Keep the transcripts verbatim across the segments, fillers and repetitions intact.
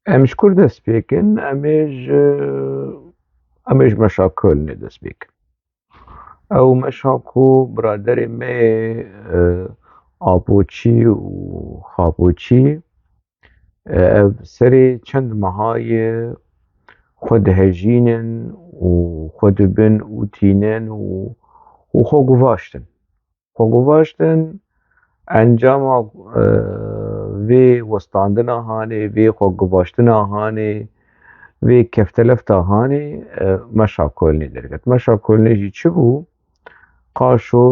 Em ji kur dest pê kin? Em ê ji, em ê ji meşa Kölnê dest pê kin. Ew meşa ku biraderê me yê, e, Apoçî û Xapoçî, e, ev serê çend meha ye xwe dihejînin û xwe dibin û tînin û, û xwe guvaştin. Xwe guvaştin, encama, e, vê westandina hanê, vê xwe guvaştina hanê, vê keftelefta hanê, e, meşa Kolnê derket. Meşa Kolnê jî çi bû? Qaşo,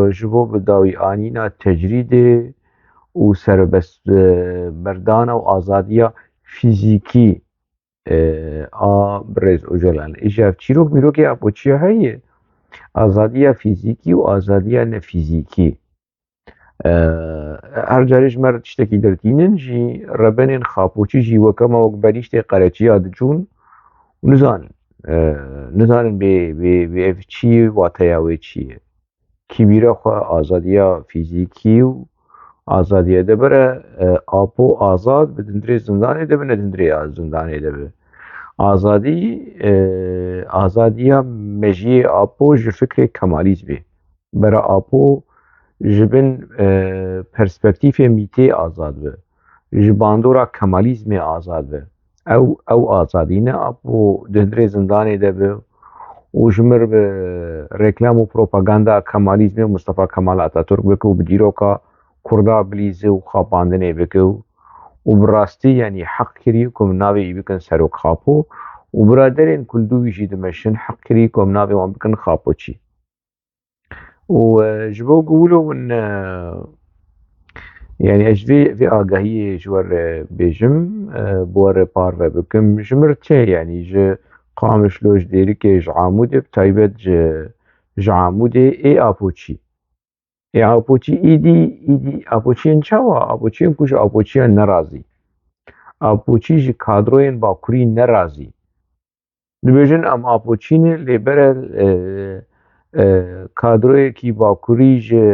e, ji bo bi dawî anîna tecrîdê û serbest, e, berdana û azadiya fîzîkî, e, a birêz Ocalan. Îja ev çîrok mîrokê Apoçiya heye. Azadiya fîzîkî û azadiya nefîzîkî. E, her carê ji me re tiştekî dertînin jî, rebenên Xapoçî jî weke me wek benîştê qereçiya dicûn û nizanin. E, nizanin bê, bê, bê ev çi ye, wateya wê çi ye. Kî bîra xwe azadiya fîzîkî û azadiya de bere, e, Apo azad bi dindirê zindanê de bi, ne dindirê zindanê de bi. Azadî, e, azadiya mejiyê Apo ji fikrê Kemalîzmê. Bere Apo ji bin, e, perspektîfê mîtê azad bi. Ji bandora Kemalîzmê azad bi. Ew, ew azadî ne Apo di hundirê zindanê de bi û ji mir bi reklam û propaganda Kemalîzmê û Mustafa Kemal Atatürk bike û bi dîroka Kurda bilîze û xapandinê bike û, û bi rastî, yanî heq kirî ku min navê wî bikin Serok Xapo û biraderên ku li dû wî jî dimeşin heq kirî ku em navê wan bikin Xapoçî. Û, e, ji bo ku wilo hûn, e, yanî ez vê, vê agahiyê ji we re bêjim, e, bi we re parve bikim. Ji mir tê, yanî ji Qamişlo, ji Dêrikê, ji Amûdê, bi taybet ji, ji Amûdê ê Apoçî. Ê Apoçî îdî, îdî Apoçiyên çawa? Apoçiyên ku ji Apoçiya nerazî. Apoçî ji kadroyên Bakurî nerazî. Dibêjin em Apoçî ne, lê bere, e, e, kadroyekî Bakurî ji,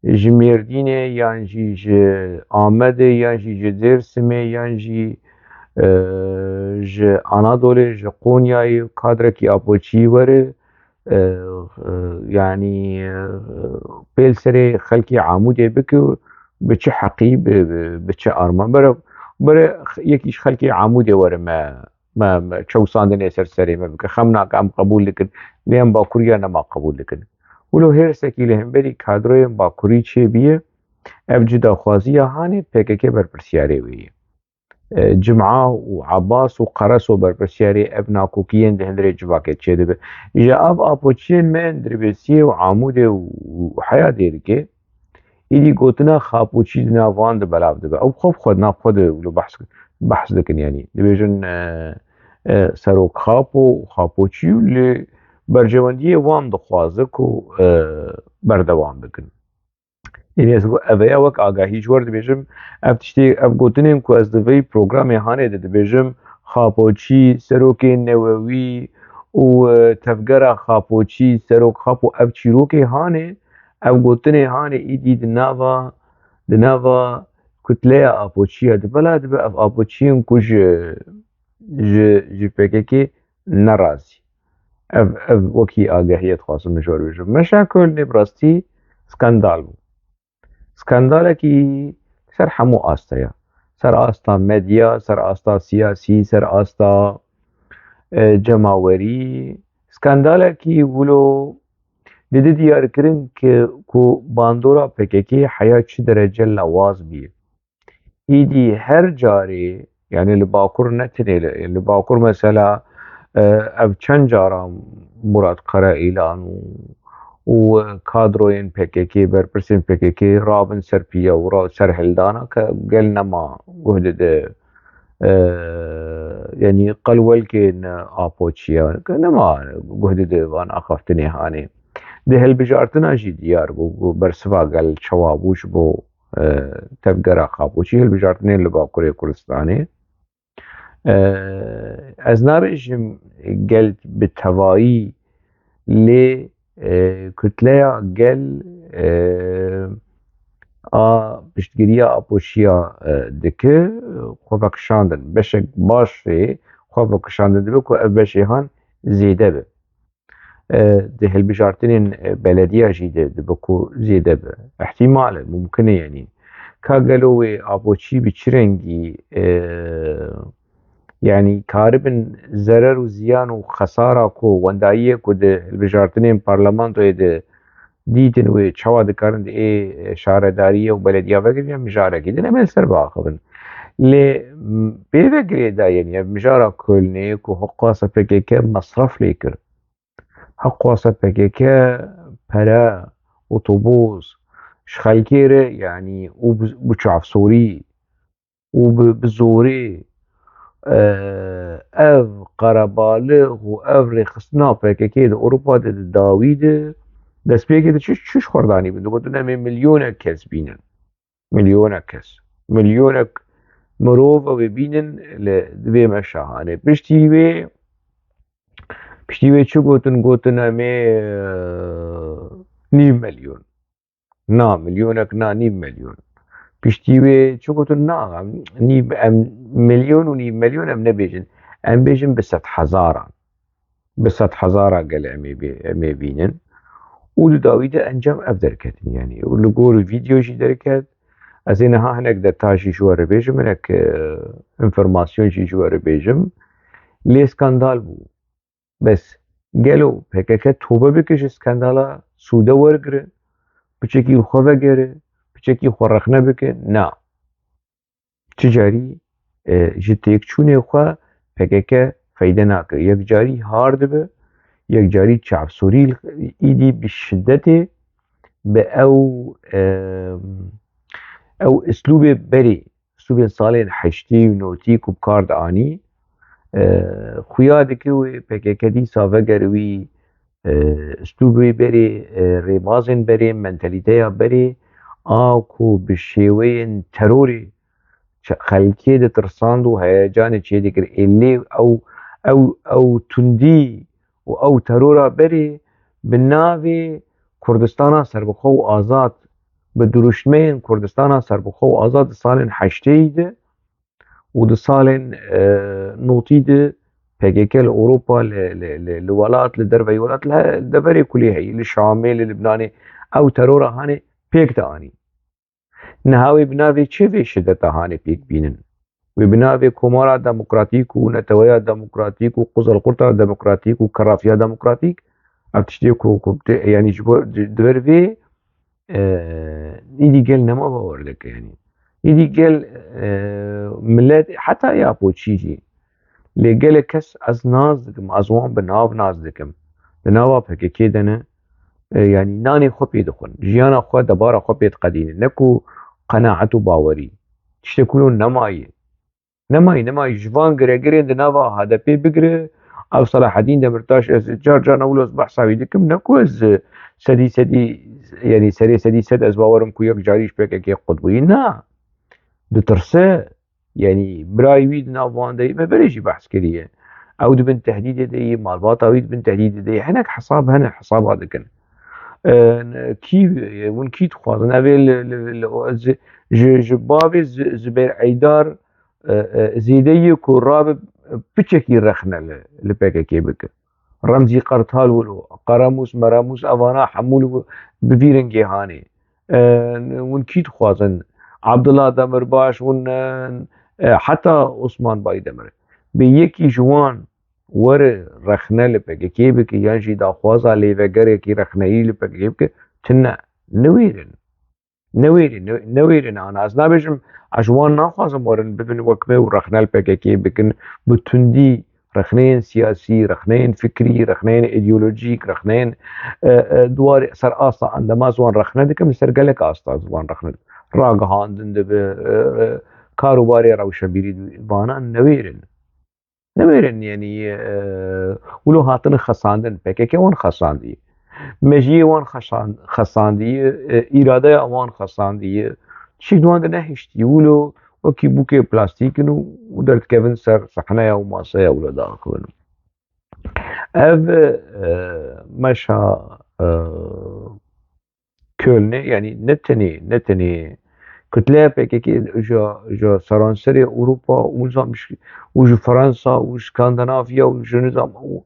ji Mêrdînê yan jî ji Amedê yan jî ji Dêrsimê yan jî, e, ji Anadolê, ji Qonyayê kadrekî Apoçî were, e, e, yanî, e, pêl serê xelkê Amûdê bike, bi çi heqî, bi, bi, bi çi arma? Bere, bere yekî ji xelkê Amûdê were me, me, me çewsandinê ser serê me bike. Xem nake, em qebûl dikin, lê em Bakuriya nema qebûl dikin. Wilo hêrsekî li hemberî kadroyên Bakurî çêbiye, ev cudaxwaziya hanê P K K berpirsiyarê wê ye. E, Cima û Ebas û Qereso berpirsiyarê ev nakokiyên di hundirê civakê çêdibe. Îja ev Apoçiyên me yên Dirbêsiyê û Amûdê û, û heya Dêrikê, Îdî gotina Xapoçî di nav wan de belav dibe. Ew xwe bi xwe, di nav xwe de wilo behs, behs dikin, yanî dibêjin, e, e, Serok Xapo û Xapoçî û li berjewendiyê wan dixwaze ku, e, berdewam bikin. Yanî ez ev ya wek agahî ji we re dibêjim, ev tiştê, ev gotinên ku ez di vê programê hanê de dibêjim, Xapoçî, Serokê Newewî û, e, Tevgera Xapoçî, Serok Xapo, ev çîrokê hanê, ev gotinê hanê îdî di nava, di nava kutleya Apoçiya de bela dibe, ev Apoçiyên ku ji, ji, ji P K K nerazî. Ev, ev wekî agahiyê dixwazim ji we re bêjim. Meşa Kölnê bi rastî skandal bû. Skandalekî ser hemû asta ye. Ser asta medya, ser asta siyasî, ser asta, e, cemawerî. Skandalekî wilo dide diyarkirin ki, ku bandora P K K heya çi derece lawaz bî. Îdî her carê, yanî li Bakur ne tenê li, li Bakur mesela, e, ev çend cara Murat Karaîlan û, û kadroyên P K K, berpirsên P K K rabin ser piya û ra-, ser hildana ke gel nema guh dide, e, yanî qelwelkên Apoçiya ke nema guh dide van axaftinê hanê. Di hilbijartina jî diyar bû, bû bersiva gel çawa bû ji bo, e, tevgera Xapoçî, hilbijartinên li Bakurê Kurdistanê. E, ez nabêjim gel bi tevayî, lê, e, kutleya gel, e, a piştgiriya Apoçiya, e, dike, xwe vekişandin. Beşek baş rê xwe vekişandin dibe ku ev beşê han zêde be. E, di hilbijartinên, e, belediya jî de dibe ku zêde be. Îhtîmal e, mumkin e yanî. Ka gelo wê Apoçî bi çi rengî, e, yanî karibin zerer û ziyan û xesara ku wendayiyê ku di hilbijartinên parlamentoyê de dîtin wê çawa dikarin di ê şaredariyê û belediya vegirin ya mijarekî din em ê li ser biaxivin. Lê, m, pê ve girêdayî, yanî ev mijara Kölnê ku hiqwasa P K K mesref lê kir. Hiqwasa P K K pere, otobus, ji xelkê re, yanî û bi, bi çavsorî û bi, bi zorê, e, ev qerebalix û ev rêxistina P K K di Ewropa de di dawî de destpêkê de çi, çi ji xwe re danîbin? Digotin em ê milyonek kes bînin. Milyonek kes. Milyonek mirov ew ê bînin li, di vê meşa hanê. Piştî wê, piştî wê çi gotin? Gotin em ê, e, nîv milyon. Na, milyonek na, nîv milyon. Piştî wê çi gotin? Na, em nîv, em milyon û nîv milyon em nebêjin. Em bêjin bi sed hezaran. Bi sed hezara gel em ê bê-, em ê bînin. Û di dawî de encam ev derketin, yanî. Û li gor vîdeo jî derket. Ez ê niha hinek deta jî ji we re bêjim, hinek, e, înformasyon jî ji we re bêjim. Lê skandal bû. Bes gelo P K K tobe bike ji skandala, sûde wergire, piçekî li xwe vegere, piçekî xwe rexne bike? Na. Çi carî, e, ji têkçûnê xwe P K K feyde nake. Yek carî har dibe, yek carî çavsorî, îdî bi şidetê, bi ew, e, ew îslûbê berê, îslûbên salên heştî û notî ku bi kar dianî, e, xuya dike wê P K K dîsa vegere wî, e, îslûbê berê, e, rêbazên berê, mentalîteya berê, a ku bi şêweyên terorê çe-, xelkê ditirsand û heyecanê çêdikir. Ê lê ew, ew, ew tundî û ew terora berê bi navê Kurdistana serbixwe û azad, bi dirûşmeyên Kurdistana serbixwe û azad di salên heştêyî de û di salên, e, notî de P K K li Ewropa, li, li, li, li welat, li derveyî welat, li he-, deverê kulî heyî, li Şamê, li Libnanê, ew terora hanê pêk dianî. Niha wê bi navê çi vê şideta hanê pêk bînin? Wê bi navê Komara Demokratîk û Neteweya Demokratîk û Quzelqurta Demokratîk û Kerafiya Demokratîk, ev tiştê ku, ku tê, yanî ji bo, di, di ber vê, e, îdî gel nema bawer dike, yanî. Îdî gel, e, millet, heta ya poçî jî. Lê gelek kes ez nas dikim, ez wan bi nav nas dikim. Di nava P K K de ne, e, yanî nanê xwe pê dixwin. Jiyana xwe, debara xwe pê diqedînin. Ne ku qenaet û bawerî. Tiştek wilo nemayî. Nemayî, nemayî. Ji van giregirên di nava H D P bigire, ew Selahedîn Demirtaş, ez car car ne wilo ez behsa wî dikim. Ne ku ez sedî sedî, yanî serê sedî sed ez bawerim ku yek carî ji P K K qut bûyî. Na. Ditirse. Yanî birayê wî di nav wan de yî, me berê jî behs kiriye. Ew di bin tehdîdê de yî, malbata wî di bin tehdîdê de yî. Hinek hesab hene, hesaba dikin. E, kî, hûn kî dixwazin? Ev ê li, li, li, ji, ji, ji bavê Zi-, Zubeyr Eydar, e, e, zêde yê ku rabe piçekî rexne li, li P K K bike. Remzî Qertal wilo, Qeramûs, Meramûs, evana hemû li bi vî rengê hanê. E, hûn kî dixwazin? Abdullah Demirbaş, hûn, e, e, heta Osman Baydemir. Bi yekî ji wan were rexne li P K K bike, yan jî daxwaza lêvegerekî rexneyî li P K K bike, tune, niwêrin. Newêrî, ne-, newêrî ne ana. Ez nabêjim, ez ji wan naxwazim werin bibin wek me û rexne li P K K bikin, bi tundî rexneyên siyasî, rexneyên fikrî, rexneyên îdeolojîk, rexneyên, e, e, di warê ser asta endama ez wan rexne dikim, li ser gelek asta ez wan rexne dikim. Ragihandin dibe, e, e, kar û barê rewşenbîrî dibe. Vana newêrin. Newêrin, yanî, e, wilo hatine xesandin, P K K wan xesandiye. Mejiyê wan xesan-, xesandiye, e, îradeya wan xesandiye. Tiştek di wan de nehiştiye, wilo wekî bûkê plastîk in û, û derdikevin ser sehneya û maseya wilo diaxivin. Ev, e, meşa, e, Kölnê, yanî ne tenê, ne tenê kütle P K K, ji, ji seranserê Ewropa û nizam ji, û ji Fransa û Skandinavya û ji nizam û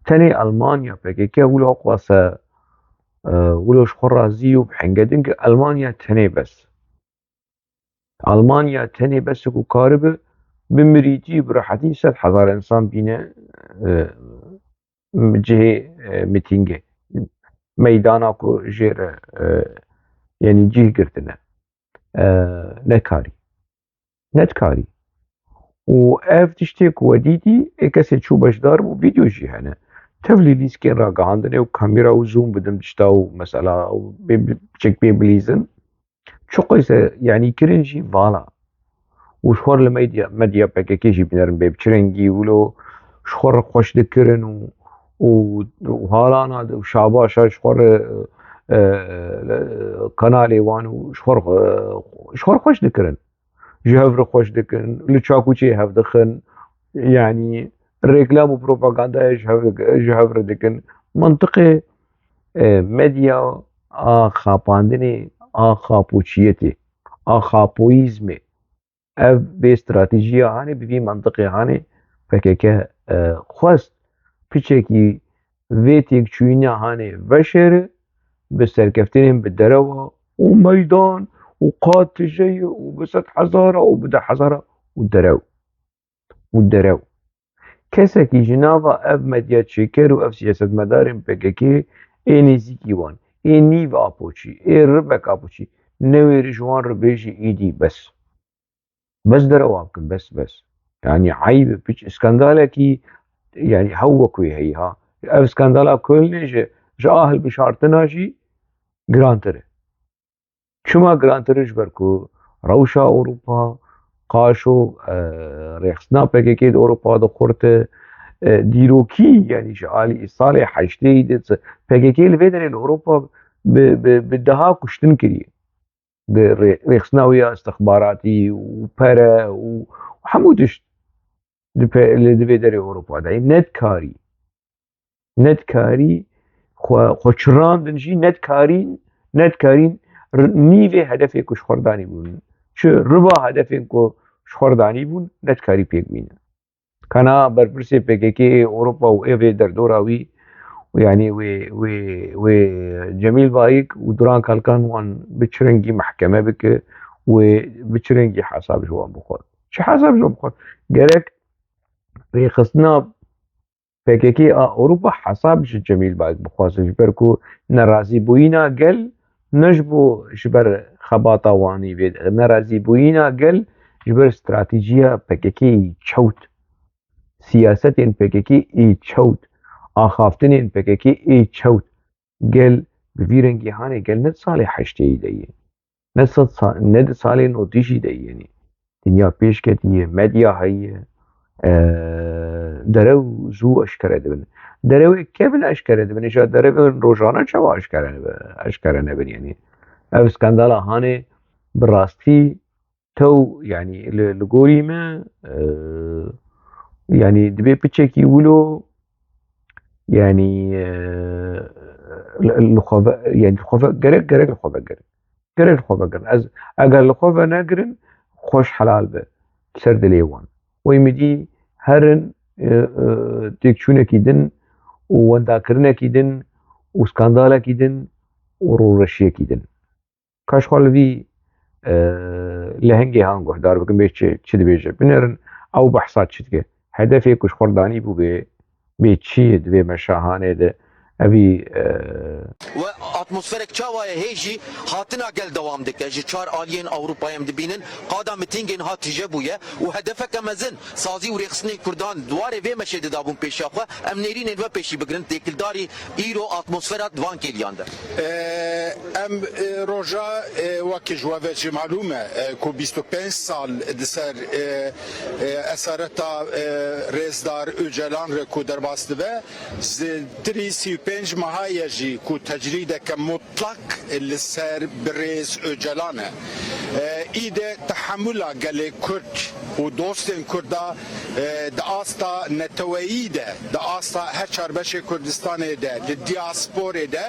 tenê Almanya P K K wilo xwase, e, wilo ji xwe razî û bi henge din ki Almanya tenê bes. Almanya tenê bes ku karibe bi mirîtî, bi rehetî sed hezar insan bîne, e, cihê, e, mitîngê. Meydana ku jê re, e, yanî cih girtine. E, nekarî. Netkarî. Û ev tiştê ku we dîtî, ê kesê çû beşdar bû, vîdeo jî hene. Tevlî lîskên ragihandinê û kamera û zoom bidin tişta û mesela û bê, bê, piçek bê bilîzin. Çiqî se, yanî kirin jî vala. Û ji xwe re li medya, medya P K K jî binerin bê bi çi rengî wilo ji xwe re xweş dikirin û, û, û halana de û şabaşa ji xwe re, e, kanalê wan û ji xwe re, ji xwe re xweş dikirin. Ji hev re xweş dikin, li çakûçê hev dixin. Yanî reklam û propagandaya ji hev, ji hev re dikin. Mantiqê, e, medya a xapandinê, a xapoçiyetê, a xapoyîzmê. Ev bê stratejiya hanê, bi vî mantiqê hanê P K K, e, xwest piçekî vê têkçûyîna hanê veşêre, bi serkeftinên bi derewa û meydan û qad tije ye û bi sed hezara û bi deh hezara û derew. Û derew. Kesekî ji nava ev medya çêker û ev siyasetmedarên P K K ê nêzîkî wan, ê nîv apoçî, ê ribek apoçî, newêrî ji wan re bêjî îdî bes. Bes derewa bikin, bes, bes. Yanî eyb e, piç, skandalekî, yanî hew wek wê heyî ha. Ev skandala Kölnê ji, ji a hilbişartina jî girantir e. Çima girantir e? Ji ber ku rewşa Ewropa qaşo, e, rêxistina P K K di Ewropa de xurt e, e, dîrokî, yanî ji alî salê heştê de P K K li vê derê li Ewropa bi, bi, bi deha kuştin kiriye. Bi rê-, rêxistina wî ya istixbaratî û pere û hemû tişt di pe-, li, di vê derê Ewropa de. Nedikarî. Nedikarî xwe, xwe çirandin jî, nedikarîn, nedikarîn r-, nîvê hedefê ku ji xwe re danî bûn. Çi riba hedefên ku ji xwe re danî bûn, nedikarî pêk bînin. Kana berpirsê P K K ê Ewropa û ê vê derdora wî, û yanî wê, wê, wê Cemîl Bayik û Duran Kalkan wan bi çi rengî mehkeme bike, wê bi çi rengî hesab ji wan bixwe. Çi hesab ji wan bixwe? Gerek rêxistina P K K a Ewropa hesab ji Cemîl Bayik bixwaze, ji ber ku nerazîbûyîna gel ne ji bo, ji ber xebata wanî vê, nerazîbûyîna gel ji ber stratejiya P K K yî çewt, siyasetên P K K yî çewt, axaftinên P K K yî çewt. Gel bi vî rengî hanê, gel ne di salê heştê yî de yê. Ne sed sa-, ne di salê notî jî de yê, yanî. Dinya pêş ketiye, medya heye, e, derew zû eşkere dibin. Derewê kevin eşkere dibin, îja derewên rojane çawa eşkere nebe-, eşkere nebin, yanî. Ev skandala hanê bi rastî tew, yanî li, li gorî me, e, yanî dibê piçekî wilo, yanî, e, li, li xwe ve, yanî li xwe ve, gerek, gerek li xwe vegirin. Gerek li xwe vegirin. Ez, eger li xwe venegirin, xweş helal be. Ser dilê wan. Wê min dî herin, e, e, têkçûnekî din û wendakirinekî din û skandalekî din û rûreşiyekî din. Ka ji xwe li vî, e, lehengê han guhdar bikin, bê çi, çi dibêje. Binêrin, ew behsa çi dike. Hedefê ku ji xwe danî bû bê, bê çi ye di vê meşa hanê de. Evî, e, We atmosferek çawa ye hê jî hatina gel dewam dike. Ji çar aliyên Ewropayê em dibînin, qada mitîngên ha tije bûye û hedefeke mezin sazî û rêxistinên Kurdan di warê vê meşê de dabûn pêşiya xwe. Em nêrînên ve pêşî bigirin, têkildarî îro atmosfera di van kêliyan de. Ee, em, e, roja, e, wekî ji we ve jî malûm e, e, ku bîst û pênc sal di ser, e, e, esareta, e, Rêzdar Ocalan re ku derbas dibe, zêdetirî sî û pênc meha ye jî ku tecrîdeke mutlak li ser birêz Ocalan e. E, îde tehemula gelê Kurd û dostên Kurda, e, di asta neteweyî de, di asta her çar beşê Kurdistanê de, di diasporê de,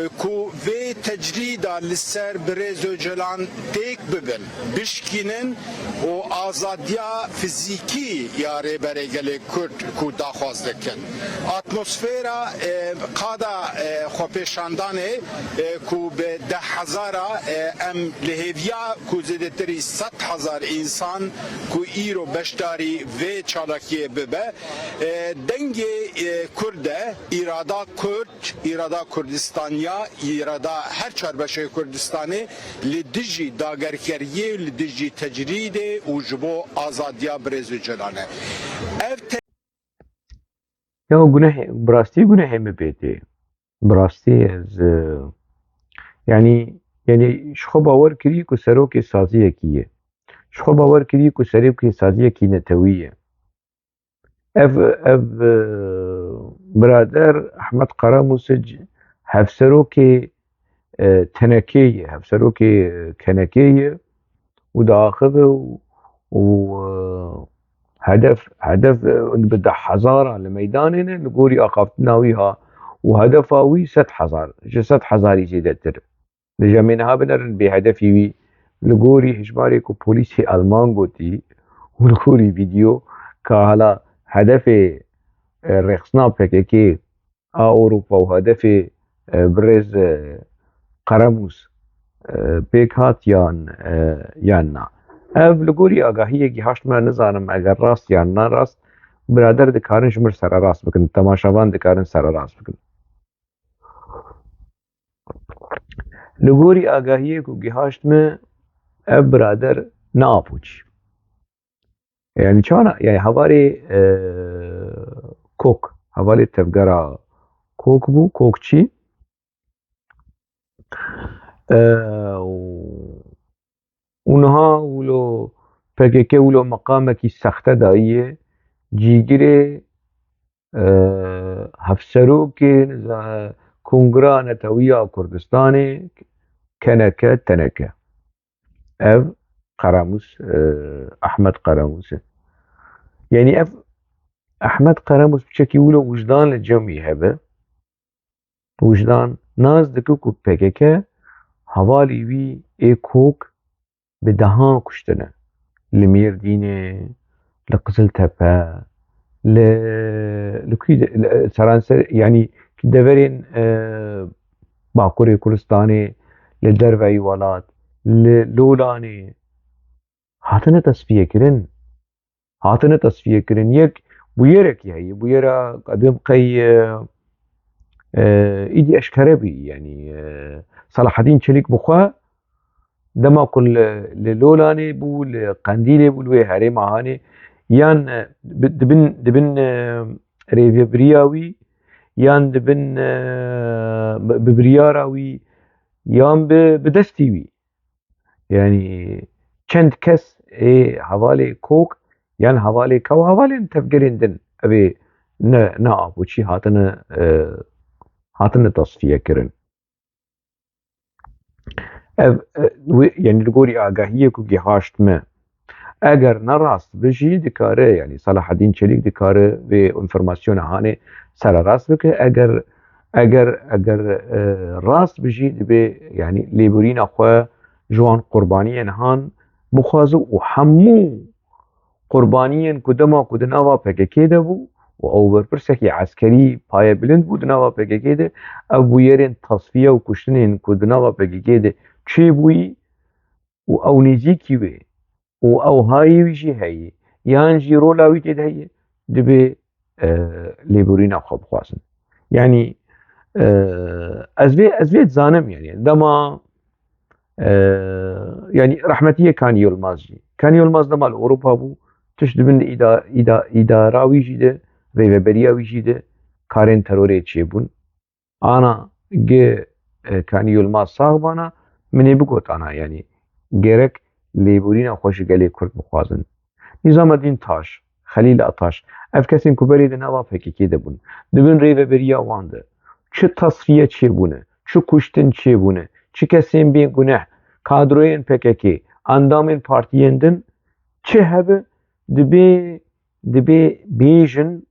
e, ku vê tecrîda li ser birêz Ocalan têk bibin, bişkînin û azadiya fizîkî ya Rêberê Gelê Kurd ku daxwaz dikin. Atmosfera, e, qada, e, xwepêşandanê, e, ku bi deh hezara, e, em li hêviya ku zêdetirî sed hezar însan ku îro beşdarî vê çalakiyê bibe, e, dengê, e, Kurd e, îrada Kurd, îrada Kurdistaniya, îrada her çar beşê Kurdistanê li dijî dagerkeriyê, li dijî tecrîdê û ji bo azadiya birêz Ocalan e. Ev te- Ya gunehê, bi rastî gunehê min pê tê. Bi rastî ez, e, yanî, yanî ji xwe bawer kirî ku serokê saziyekî ye. Ji xwe bawer kirî ku serokê saziyekî netewî ye. Ev, ev, e, birader Ehmed Karamûsic hevserokê, e, tenekê ye, hevserokê, e, kenekê ye û diaxive û, û, e, hedef, hedef, e, bi deh hezaran li meydanê ne, li gorî axaftina wî ha û hedefa wî sed hezar, ji sed hezarî zêdetir. Dije em ê niha binerin bê hedefî wî. Li gorî hejmarê ku polîsê Elman gotî û li gorî vîdeo ka hala hedefê, e, rêxistina P K K a Ewropa û hedefê, e, birêz, e, Qeremûs, e, pêk hat yan, e, yan na. Ev li gorî agahiyê gihaşt me, nizanim eger rast yan na rast, birader dikarin ji mir sererast bikin, temaşevan dikarin sererast bikin. Li gorî agahiyê ku gihaşt me, ev birader ne apoçî. Yani çana, yani hevalê, e, Kok, hevalê tevgera Kok bû, Kokçî. E, û, û niha wilo P K K wilo meqamekî sexte dayiye, cîgirê, e, hevserokê, niza-, Kongra Netewiya Kurdistanê, K N K, T N K. Ev Qeramûs, e, Ehmed Qeramûs e. Yanî ev Ehmed Qeramûs piçekî wilo wijdan li cem wî hebe. Wijdan nas dike ku P K K hevalî wî ê Kok bi dehan kuştine. Li Mêrdînê, li Qiziltepe, li, li kû de, li seranser, yanî deverên, e, Bakurê Kurdistanê, li derveyî welat, li Lolanê hatine tesfiyekirin. Hatine tesfiyekirin. Yek bûyerekî heye. Bûyera qedim qey, e, e, îdî eşkere bû. Yanî, e, Selahedîn Çelîk bi xwe dema ku li, li Lolanê bû, li Qendîlê bû, li wê herêma hanê, yan, e, bi, dibin, dibin, e, rêvebiriya wî, yan dibin, e, bi, bi biryara wî, yan bi, bi destî wî. Yanî çend kes ê hevalê Kok yan hevalê Kaw, hevalên tevgerên din, ev ê ne, ne apoçî hatine, e, hatine tasfiye kirin. Ev, e, wê, yanî li gorî agahiyê ku gihaşt me, eger ne rast bi jî dikare, yanî Selahedîn Çelîk dikare vê înformasyona hanê sererast bike. Eger, eger, eger, e, rast bi jî dibe, yanî lêborîna xwe ji wan qurbaniyên han bixwaze û hemû qurbaniyên ku dema ku di nava P K K de bû û ew berpirsekî eskerî payebilind bû di nava P K K de, ev bûyerên tasfiye û kuştinên ku di nava P K K de çêbûyî û ew nêzîkî wê û ew hayê wî jî heye, yan jî rola wî tê de heye, dibê, e, lêborîna xwe bixwazin. Yanî, e, ez vê, ez vê dizanim, yanî dema, e, yanî rehmetiyê Kanî Yilmaz jî. Kanî Yilmaz dema li Ewropa bû, tişt dibin di îda-, îda-, îdara wî jî de, rêveberiya wî jî de karên terorê çêbûn. Ana gi, e, Kanî Yilmaz sax bana, min ê bigotana, yanî gerek lêborîna xwe ji gelê Kurd bixwazin. Nîzamedîn Taş, Xelîl Ataş, ev kesên ku berê di nava P K K de bûn, di bin rêveberiya wan de çi tasfiye çêbûne, çi kuştin çêbûne, çi kesên bêguneh, kadroyên P K K, endamên partiyên din, çi hebe, dibê, dibê bêjin,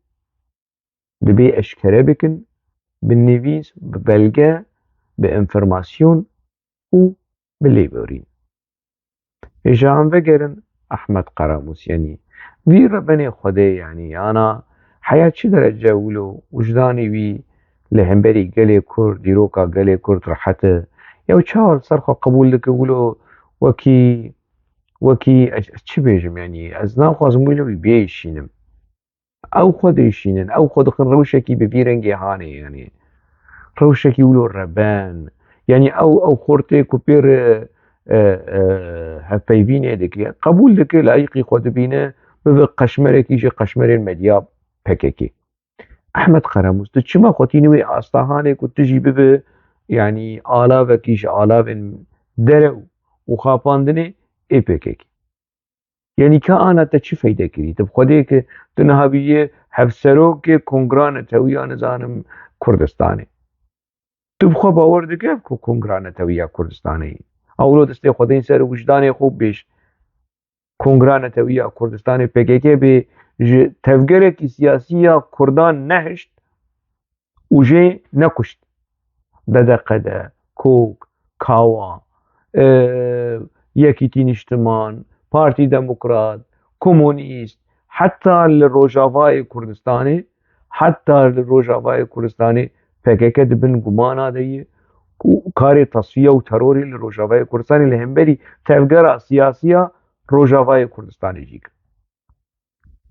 dibê eşkere bikin, bi nivîs, bi belge, bi enformasyon û bi lêborîn. Ê ji an vegerin Ehmed Qaramus, yanî vî rebenê Xwedê, yanî ana heya çi derece wilo wijdanê wî li hemberî gelê Kurd, dîroka gelê Kurd rehet e? Ya çawa li ser xwe qebûl dike wilo wekî, wekî ez, ez çi bêjim, yanî ez naxwazim wilo wî bêşînim. Ew xwe dêşînin, ew xwe dixin rewşekî bi vî rengê hanê, yanî rewşekî wilo reben. Yanî ew, ew xortê ku pê re, e, e, hevpeyvînê dike, qebûl dike, layîqî xwe dibîne, bibe qeşmerekî ji qeşmerên medya P K K. Ehmed Qaramus, tu çima xwe tînî wê asta hanê ku tu jî bibe, yanî alavekî ji alavên derew û xapandinê ê P K K? Yanî ka ana te çi feyde kirî? Tu bi Xwedê ke tu niha bûyî hevserokê Kongra Netewiya, nizanim, Kurdistanê. Tu bi xwe bawer dike ku Kongra Netewiya Kurdistanê yî? Ewro destê xwe deyî ser wijdanê xwe û bêj, Kongra Netewiya Kurdistanê, P K K, bê ji tevgerekî siyasî ya Kurdan nehişt û jê nekuşt. B D Q D, KOK, KAWA, e, Yekîtî Niştiman, Partî Demokrat, Komunîst, heta li Rojavayê Kurdistanê, heta li Rojavayê Kurdistanê P K K di bin gumana de ye ku karê tasfiye û terorê li Rojavayê Kurdistanê li hemberî tevgera siyasiya Rojavayê Kurdistanê jî kir.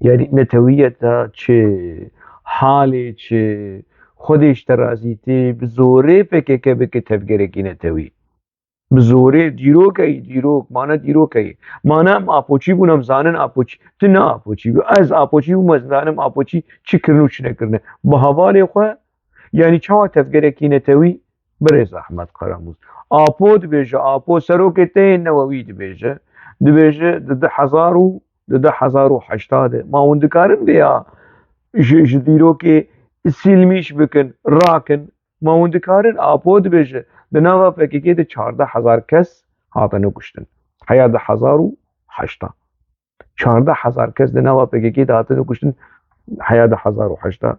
Yanî netewiyeta çi, halê çi, Xwedê ji te razî tê, bi zorê P K K bike tevgerekî netewî. Bi zorê dîrokeyî, dîrok, mane dîrokeyî. Mane em apoçî bûn, em zanin apoçî. Tu ne apoçî bû. Ez apoçî bûm, ez zanim apoçî çi kirine û çi nekirine. Bi hevalê xwe, yanî çawa tevgerekî netewî? Birêz Ehmed Karamûz. Apo dibêje, Apo serokê te yê newewî dibêje. Dibêje di du hezar û, di du hezar û heşta de. Ma hûn dikarin vêya ji, ji dîrokê silmîş bikin, rakin. Ma hûn dikarin, Apo dibêje, di nava P K K de çardeh hezar kes hatine kuştin. Heya du hezar û heşta. Çardeh hezar kes di nava P K K de hatine kuştin, heya du hezar û heşta.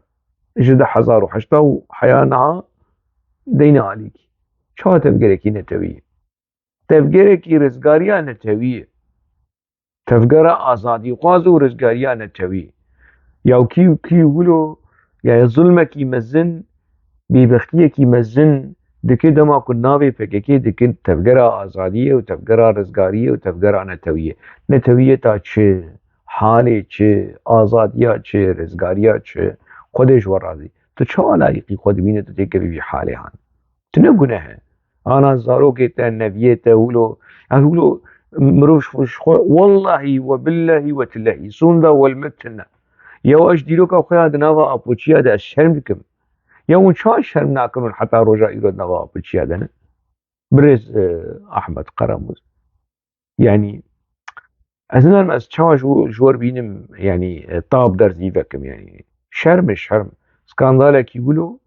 Ji du hezar û heşta û heya niha deyne alîkî. Çawa tevgerekî netewî? Tevgerekî rizgariya netewî ye. Tevgera azadîxwaz û rizgariya netewî. Ya kî û kî wilo, ya zulmekî mezin, bêbextiyekî mezin dike dema ku navê P K K dikin tevgera azadiyê û tevgera rizgariyê û tevgera netewiyê. Netewiyeta çi? Halê çi? Azadiya çi? Rizgariya çi? Xwedê ji we razî. Tu çawa layîqî xwe dibîne tu têkevî vî halê han? Tu ne guneh e. Ana zarokê te, neviyê te, wilo, ez wilo mirov ji xwe, wellahî we billehî we tillehî, sûnda welmet tune. Ya ez dîroka xwe ya di nava apoçiya de ez şerm dikim. Ya hûn çawa şerm nakin hûn heta roja îro di nava apoçiya de ne? Birêz, e, Ahmet Karamuz. Yanî, ez nizanim ez çawa ji, ji we bînim, yanî, e, tab derzî vekim, yanî. Şerm e, şerm. Skandalekî wilo,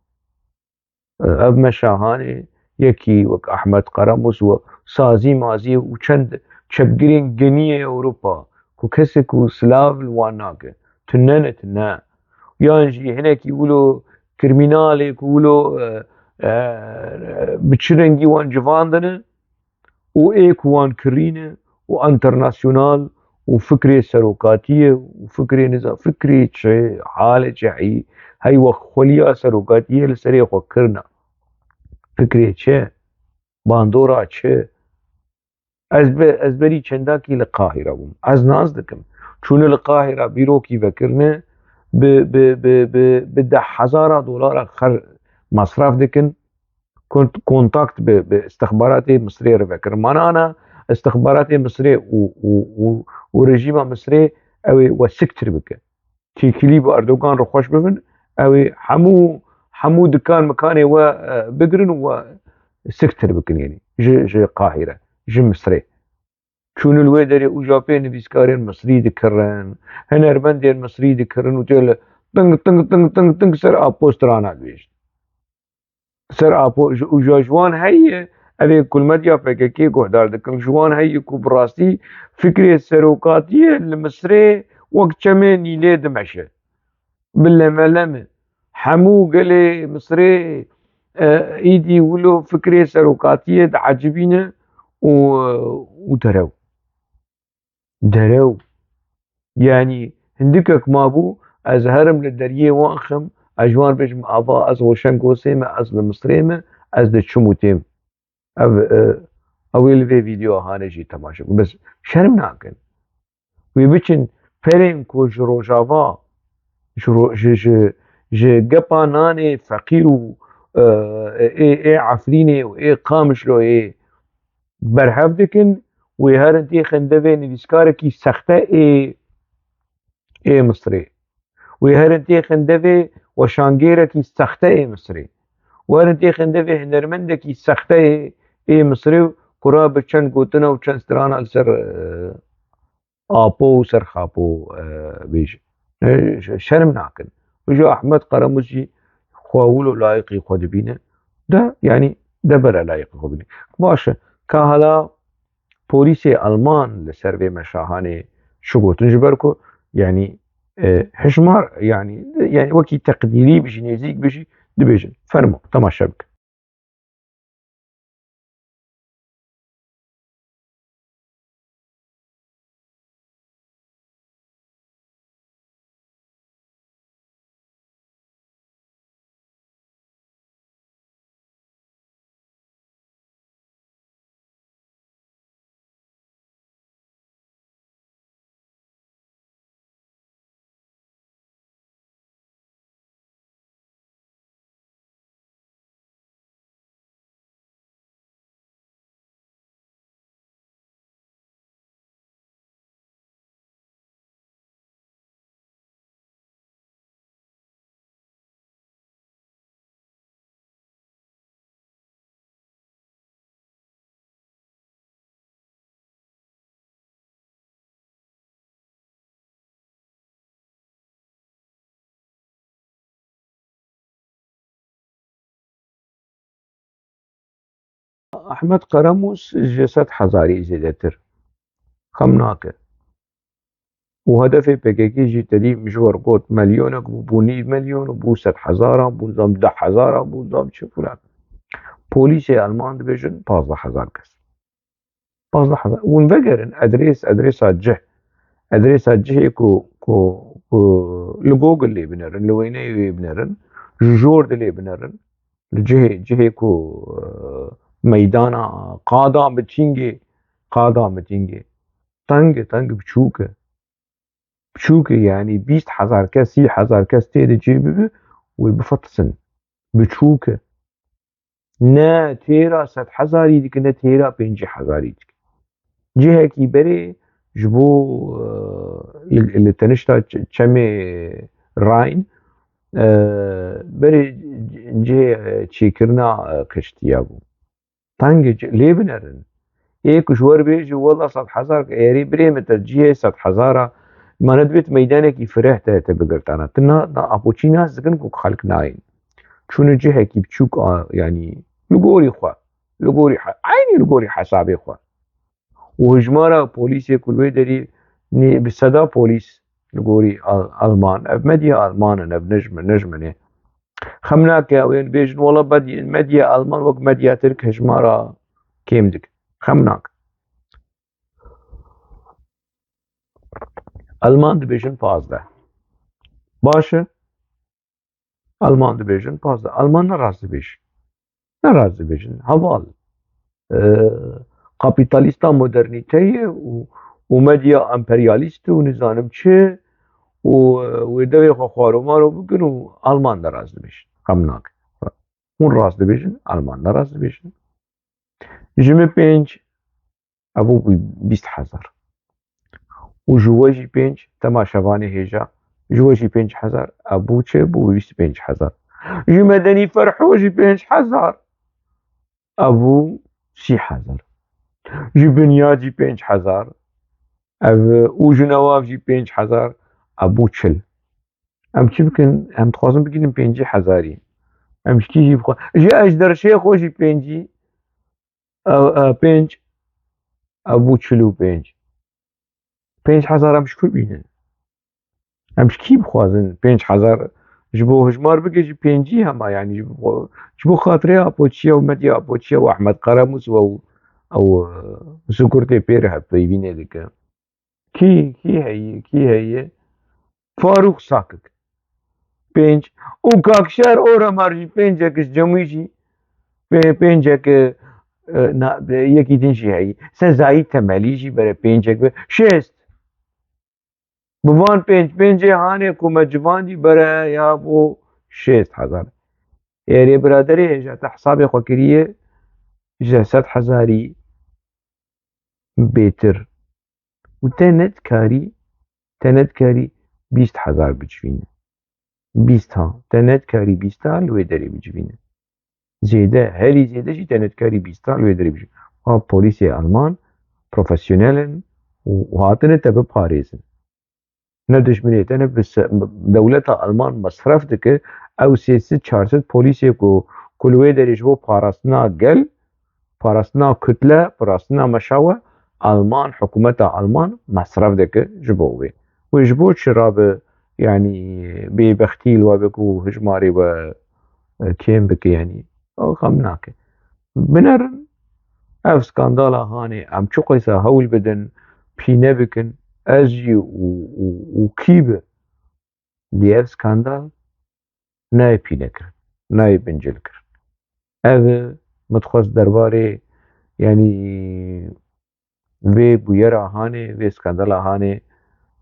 e, ev meşa hanê, yekî wek Ahmet Karamuz û sazî mazî û çend çepgirên geniyê Ewropa, ku kesê ku silav li wan nake. Tune ne, tune. Yan jî hinekî wilo krîminalê ku wilo, e, e, bi çi rengî wan civandine, û ê ku wan kirîne û enternasyonal û fikrê serokatiyê û fikrê niza-, fikrê çi, halê çi, hey, hey wext xweliya serokatiyê li serê xwe kirine. Fikrê çi? Bandora çi? Ez bi, ez berî çendakî li Qahîra bûm. Ez nas dikim. Çûne li Qahîra bîrokî vekirine, bi, bi, bi, bi, bi deh hezara dolara xer-, masraf dikin. Kont-, kontakt bi, bi istixbaratê Misrê re vekirin. Mana ana istixbaratê Misrê û, û, û, û rejîma Misrê ew ê we siktir bike. Têkilî bi Erdogan re xweş bibin, ew ê hemû, hemû dikan mikanê we, e, bigirin û we siktir bikin, yanî ji, ji Qahîre, ji Misrê. Çûn li wê derê û ja pê nivîskarên Misrî dikirin, hunermendên Misrî dikirin û tê li ting, ting, ting, ting, ting ser Apo strana dibêjin. Ser Apo, ji, û ja ji wan heye, ev ê ku li medya P K K guhdar dikin, ji wan heye ku bi rastî fikrê serokatiyê li Misrê wek çemê Nîlê dimeşe. Bi lemelem e. Hemû gelê Misrê, e, îdî wilo fikrê serokatiyê diecibîne û, û derew. Derew. Yanî hindikek mabû, ez herim li deriyê wan xim, ez ji wan bêjim, ava ez Roşengosê me, ez li Misrê me, ez diçim û têm. Ev, e, ew ê li vê vîdeoya hane jî temaşe bikin. Bes şerm nakin. Wê biçin perên ku ji Rojava, ji ro-, ji, ji, ji gepa nanê feqîr û, e, ê, ê Efrînê û ê Qamişloyê berhev dikin, wê herin têxin devê nivîskarekî sexte ê, ê Misrê. Wê herin têxin devê weşangêrekî sexte ê Misrê. Wê herin têxin devê hunermendekî sexte ê, ê Misrê û kura bi çend gotina û çend strana li ser, e, Apo û ser Xapo, e, bêje. E, ş-, şerm nakin. Bijo Ahmet Karamûz jî xwe wilo layiqî xwe dibîne. De, yanî, de bere layiqî xwe bîne. Baş e. Ka hala polîsê Alman li ser vê meşahanê çi gotin? Ji ber ku, yanî, e, hejmar, yanî, yanî wekî teqdîrî bijî, nêzîk bijî, dibêjin. Fermo, temaşe bikin. Ahmet Karamûs ji sed hezarî zêdetir xem nake. Û hedefê P K K jî tedî min ji we re got, milyonek bû, bû nîv milyon, bû sed hezaran, bû zam deh hezaran, bû zam çi filan. Polîsê Alman dibêjin pazdeh hezar kes. Pazdeh hezar. Hûn vegerin, adres, adresa cih. Adresa cihê ku, ku, ku li Google lê binerin, li wêneyê wê binerin, ji jor dilê binerin, li cihê, cihê ku, e, meydana qada mitîngê, qada mitîngê. Teng e, teng e, biçûk e. Biçûk e, yanî bîst hezar kes, sî hezar kes tê de cih bibe, wê bifetisin. Biçûk e. Ne têra sed hezarî dike, ne têra pêncî hezarî dike. Cihekî berê ji bo, e, li, li tenişta ç-, çemê Rhine, e, berê cihê, e, çêkirina, e, kiştiya bû. Tengê c-, lê binerin. Ê ku ji we re bêje, wela sed hezar, erê birê min te cihê sed hezara, mane divêt meydanekî fireh te, te bigirtana. Tu na, na apoçî nas dikin ku xelk nayên. Çûne cihekî biçûk a, yanî li gorî xwe, li gorî he-, eynî li gorî hesabê xwe. Û hijmara polîsê ku li wê derî nê-, bi seda polîs li gorî Al-, Alman, ev medya Alman in, ev ne ji min, ne ji min e. Xem nake ew ên bêjin, wela medya, medya Alman wek medya Tirk hijmara kêm dik. Xem nake. Alman dibêjin pazdeh. Baş e. Alman dibêjin pazdeh. Alman ne rast dibêjin. Ne rast dibêjin. Heval. E, kapîtalîsta modernîteyê û, û medya emperyalîst û nizanim çi û, e, wê devê xwe xwaromaro bikin û Alman ne rast dibêjin. Xem nake. Hûn rast dibêjin, Alman ne rast dibêjin. Ji min pênc, ev bû bîst hezar. Û ji we jî pênc, temaşevanê hêja, ji we jî pênc hezar, ev bû çi? Bû bîst û pênc hezar. Ji Medenî Ferho jî pênc hezar, ev bû sî hezar. Ji Binyat jî pênc hezar, ev, û ji Newav jî pênc hezar, ev bû çil. Em çi bikin? Em dixwazin bigihînin pêncî hezarî. Em ji kî jî bixwe-, ji Ejderşê xwe jî pêncî, ev, ev, pênc, ev bû çil û pênc. Pênc hezar em ji ku bînin? Em ji kî bixwazin pênc hezar ji bo hijmar bike jî pêncî hema, yanî ji bo, ji bo xatirê Apoçiya û Medya Apoçiya û Ehmed Qaramûs û ew, ew, e, sikurtê pê re hevpeyvînê dike. Kî, kî heye, kî heye? Farûq Sakik. Pênc. Û Kakşer Oramar jî pêncek ji Cemwî jî pê-, pêncek, e, e, na-, yekî din jî heye. Sezayî Temelî jî bere pêncek be. Şêst. Bi van pênc pêncê hanê ku me civandî bere ya bo şêst hezar. Êrê biraderê hêja te hesabê xwe kiriye ji sed hezarî bêtir. Û te nedikarî, te nedikarî bîst hezar bicivîne. Bîst ha. Te nedikarî bîst ha li wê derê bicivîne. Zêde, herî zêde jî te nedikarî bîst ha li wê derê bicivîne. Ha polîsê Alman profesyonel in û, û hatine te biparêzin. Ne dijminê te ne bi se-, dewleta Alman mesref dike, ew sê sed çar sed polîsê ku, ku li wê derê ji bo parastina gel, parastina kutle, parastina meşa we, Alman, hikûmeta Alman mesref dike ji bo wê. Wê ji bo çi rabe, yanî bêbextî li we be ku hijmarê we, e, kêm bike, yanî ew xem nake. Binerin, ev skandala hanê, em çi qeysa hewl bidin, pîne bikin, ez jî û, û, û kî bi, lê ev skandal nayê pîne kirin, nayê bincil kirin. Ev min dixwest derbarê, yanî vê bûyera hanê, vê skandala hanê,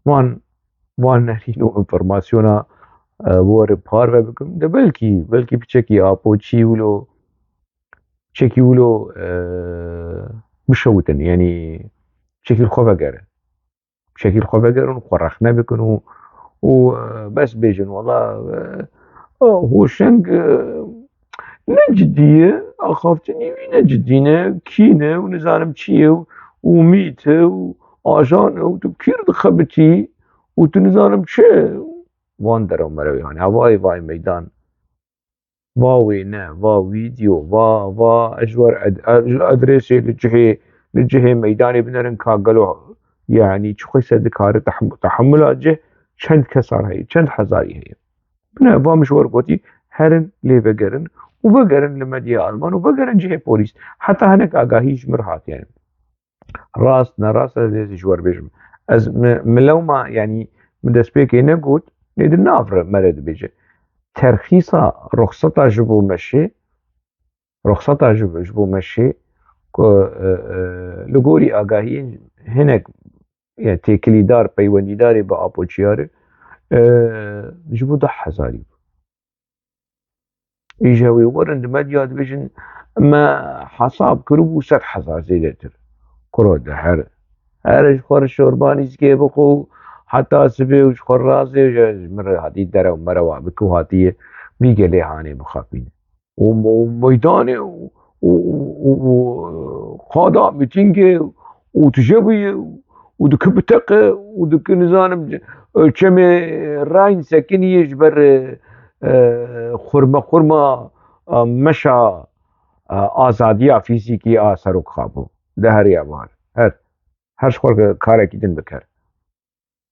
wan, wan nerîn û informasyona, e, bi we re parve bikim. De belkî, belkî piçekî Apoçî wilo, piçekî wilo, e, bişewitin, yanî piçekî li xwe vegere. Piçekî li xwe vegerin û xwe rexne bikin û, û, e, bes bêjin, wela, e, e, Hoşeng, e, ne cidî ye, axaftinî wî ne cidî ne, kî ne û nizanim çi ye û, û mît e û ajan e û tu kîr dixebitî û tu nizanim çi. Wan derew merewê hanê, hevayê vay meydan. Va wê ne, va wîdyo, va, va, ez ji wer ad-, ad-, ji adresê li cihê, li cihê meydanê binerin ka gelo, yanî çi qeyse dikare tehm-, tehemula cih çend kesar heye, çend hezarî heye. Bine, va min ji wer gotî, herin lê vegerin û vegerin li medyaya Alman û vegerin cihê polîs. Heta hinek agahî ji mir hatiye. Rast, ne rast, ez ê ji wer bêjim. Ez mi, mi lewma, yanî mi destpêkê negot, lê di nav re me re dibêje. Terxîsa ruxseta ji bo meşê, ruxseta ji, ji bo meşê, ku, e, e, li gorî agahiyên hinek, ya têkilîdar, peywendîdarê bi Apoçiyar, e, ji bo deh hezarî bû. Îja wê werin di medya dibêjin, me hesab kiribû sed hezar zêdetir. Kuro de her, her ji xwe re şorba nîzikê bixwe û heta sibê û ji xwe razê ji min re hatî derew merewa bike û hatiye vî gelê hanê bixapîne. Û, û meydanê û, û, û, û, û qada mîtîngê û tije bûye û dike biteqe û dike nizanim, e, çemê Rhine sekiniye ji ber, e, e, xurme xurma, e, meşa, e, azadiya fîzîkî a Serok Xabo. De her ya bar. Her, her ji xwe karekî din biker.